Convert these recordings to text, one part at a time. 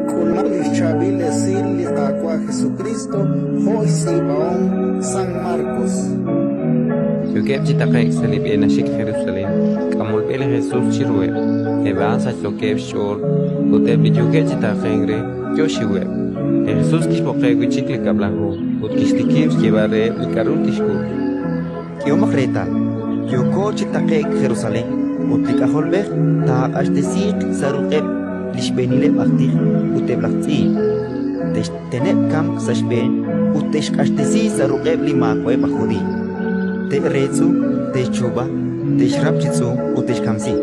K'ulmaq li xChaab'il Esil li Qaawa' Jesukriist jo' xtz'iib'ahom San Marcos. Yookeb' chi taqe'k sa' li b'e naxik Jerusalén, k'amol b'e li Jesus chiruheb'. Eb' a'an sachsookeb' xch'ool, ut eb' li yookeb' chi taaqenk re, yo xxiweb'. Li Jesus kixb'oqeb' wi' chik li Kab'laju ut kixtikib' xyeeb'al reheb' li k'aru tixk'ul. K'ehomaq reetal, yooko chi taqe'k Jerusalén ut li K'ajolb'ej taaq'axtesiiq sa' ruq'eb' li xb'eenileb' aj tij ut eb' laj tz'iib'. Te'xteneb' kamk sa' xb'een ut te'xq'axtesi sa' ruq'eb' li maawa'eb' aj Judiiy. Te'reetz'u, te'xchuub'a, te'xrap chi tz'uum ut te'xkamsi.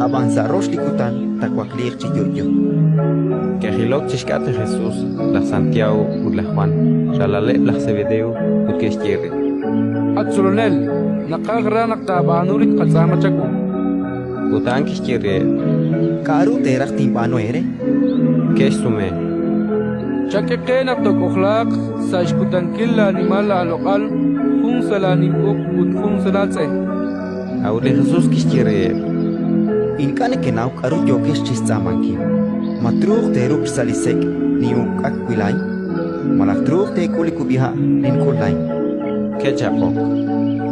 Ab'an sa' rox li kutan taawakliiq chi yo'yo. Ke'jilok chi xk'atq li Jesus laj Santiago ut laj Jwan, ralaleb' laj Sebedeo, ut ke'xye re: At Tzolonel, naqaj raj naq taab'aanu li tqatz'aama chawu. Ut a'an kixye reheb': K'aru teeraj tinb'aanu eere? Ke'xsume: Chak'e qe naq took'ojlaaq sa' xkutankil laanimal laaloq'al, jun sa' laanim uq' ut jun sa' laatz'e. A'ut li Jesus kixye reheb': Ink'a' nekenaw k'aru yookex chi xtz'aamankil. Ma truuq teeruk' xsa' li sek' nin'uk'ak wi' laa'in? Malaj truuq teek'ul li kub'iha' nink'ul laa'in? Ke'chaq'ok: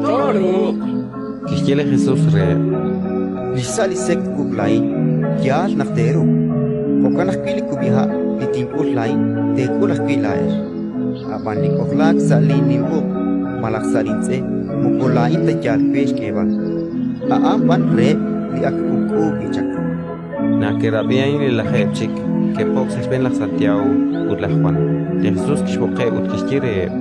Tooruuq. Kixye li Jesus reheb': Li xsa' li sek' twuk' laa'in, yaal naq teeruk'. Jo'kan ajwi' li kub'iha' li tink'ul laa'in, teek'ul ajwi' laa'ex. Ab'an li k'ojlaak sa' linnim uq' malaj sa' lintz'e moko laa'in ta yaal we xk'eeb'al, a'an b'an reheb' li ak k'ub'k'u wi' chaq. Naq ke'rab'i a'in li lajeeb' chik, ke'po'k sa' xb'een laj Santiago ut laj Jwan. Li Jesus kixb'oqeb' ut kixye reheb':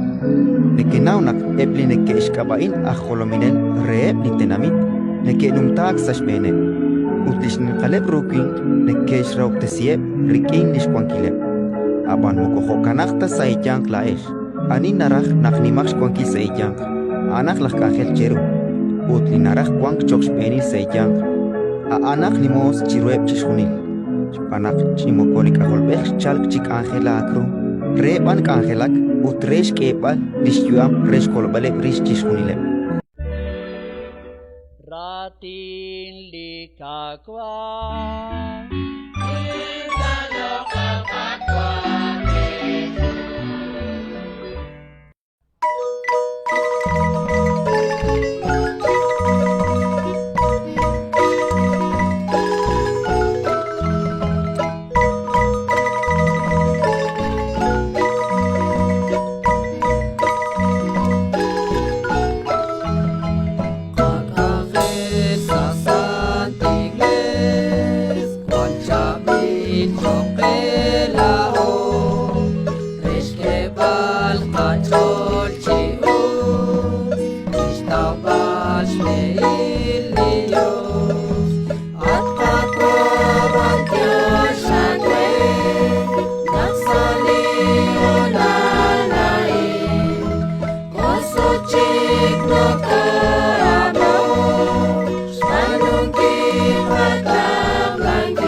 Nekenaw naq eb' li neke'xk'ab'a'in aj jolominel reheb' li tenamit neke'numtaak sa' xb'eeneb', ut li xninqaleb' ru winq neke'xrahob'tesiheb' rik'in li xwankileb'. Ab'an moko jo'kanaq ta sa' eeyanq laa'ex. Ani naraj naq nimaq xwankil sa' eeyanq, a'anaq laj k'anjel cheru, ut li naraj wank cho'q xb'eenil sa' eeyanq, a'anaq li moos chiruheb' chixjunil. Xb'aan naq chi moko li K'ajolb'ej xchalk chi k'anjelaak ru, re b'an k'anjelak ut re xk'eeb'al li xyu'am re xkolb'aleb' rix chixjunileb'. Raatin li Qaawa'. Qak'anjel sa' Sant Iglees, jwal chaab'il choq' qe laa'o, re xk'eeb'al qach'ool chi us, chixtawb'al xb'ehil li Dios. At Qaawa' b'antiox aawe naq sa' li hoonal a'in K'osok chik noko'ab'o xb'aanunkil qataqlankil.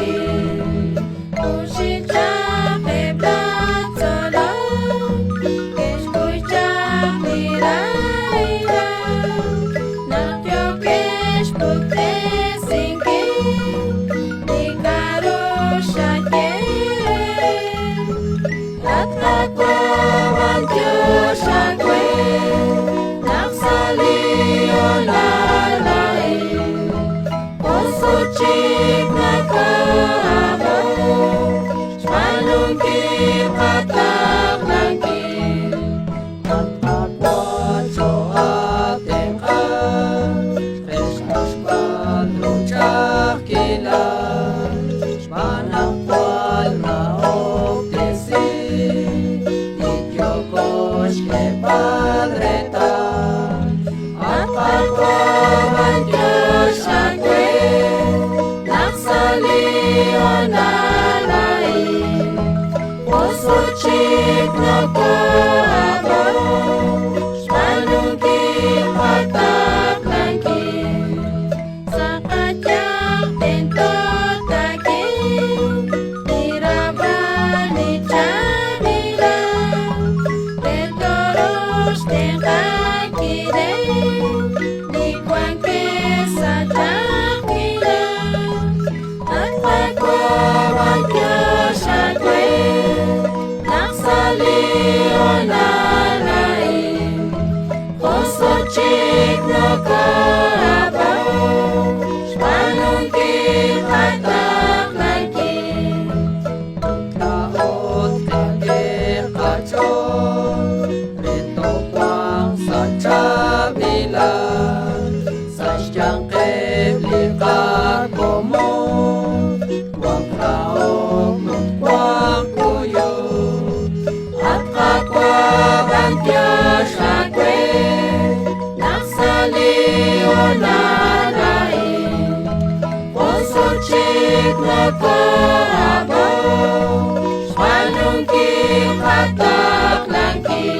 noko'ab'ok xb'aanunkil qataqlankil. Laa'o tqak'e qach'ool re toowanq sa' chaab'ilal sa' xyanqeb' li qakomon, wanq rahok ut wanq kuyuk. At Qaawa' b'antiox aawe naq sa' li hoonal a'in jun sut chik noko'ab'ok xb'aanunkil qataqlankil.